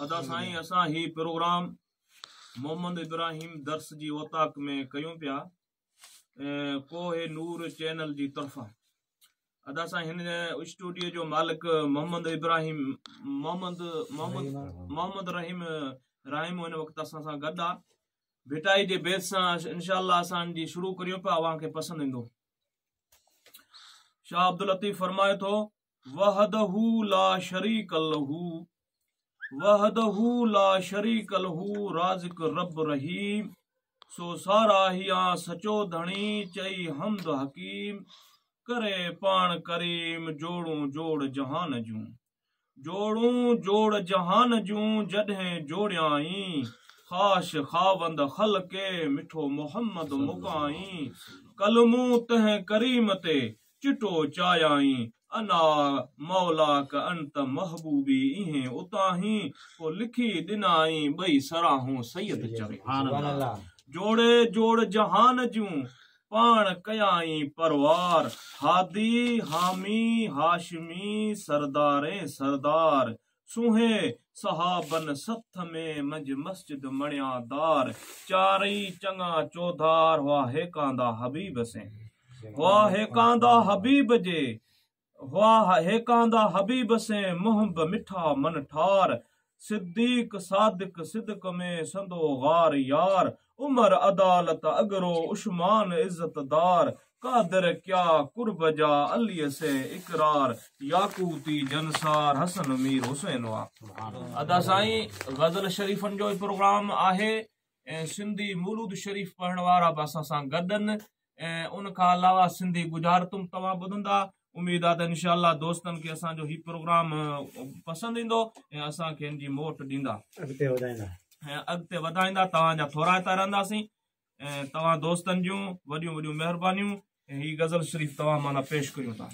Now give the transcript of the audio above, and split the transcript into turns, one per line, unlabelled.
ادا سائين اسان هي پروگرام محمد ابراهيم درس جي اوطاق ۾ ڪيون پيا ڪوه نور چينل جي طرفان. ادا سائين هن اسٽوڊيو جو مالڪ محمد ابراهيم محمد محمد محمد رحيم رحيم هن وقت اسان سان گڏ آ. ڀٽائي جي بيت سان انشاء الله اسان جي شروع ڪريون پيا، اوهان کي پسند ايندو. شاهه عبداللطيف فرمائي ٿو، وحده لا شريڪ له، وحده لا شريڪ له، رازق رب رحيم، سو ساراهيان سچو ڌڻي، چئي حمد حڪيم، ڪري پاڻ ڪريم، جوڙون جوڙ جهان جون، جوڙون جوڙ جهان جون، جڏهن جوڙيائين، خاش خاوند خلقي، مٺو محمد مڪائين، ڪلمون تنهن ڪريم تي، چٽو چايائين، انا مولاڪ انت محبوبي ايهين اتاهين، پوء لکي ڏنائين ٻئي سراهون سيد چوي. جوڙي جوڙ جهان جون، پاڻ ڪيائين پروار، هادي، حامي، هاشمي، سردارين سردار، سونهي صحابن سٿ ۾، منجهه مسجد مڻيادار، چارئي چڱا چوڌار، هئا هيڪاندا حبيب سين، هئا هيڪاندا حبيب جي، هئا هيڪاندا حبيب سين، محب مٺا منٺار، صديق صادق صدق ۾، سندو غار يار، عمر عدالت اڳرو، عثمان عزت دار، قادر ڪيا قرب جا، علي سين اقرار، ياقوتي جنسار، حسن مير حسين هئا. ادا سائين غزل شريفن جو پروگرام آهي ۽ سنڌي مولود شريف پڙهڻ وارا به اسان سان گڏ آهن ۽ ان کان علاوه سنڌي ڳجهارتون به توهان ٻڌندا. اميد آ ته انشاء الله دوستن کي اسان جو هي پروگرام پسند ايندو ۽ اسان کي ان جي موٽ ڏيندا،
اڳتي وڌائيندا
۽ اڳتي وڌائيندا. توهان جا ٿورائتا رهنداسين ۽ توهان دوستن جون وڏيون وڏيون مهربانيون. ۽ هي غزل شريف توهان معنيٰ پيش ڪريون ٿا.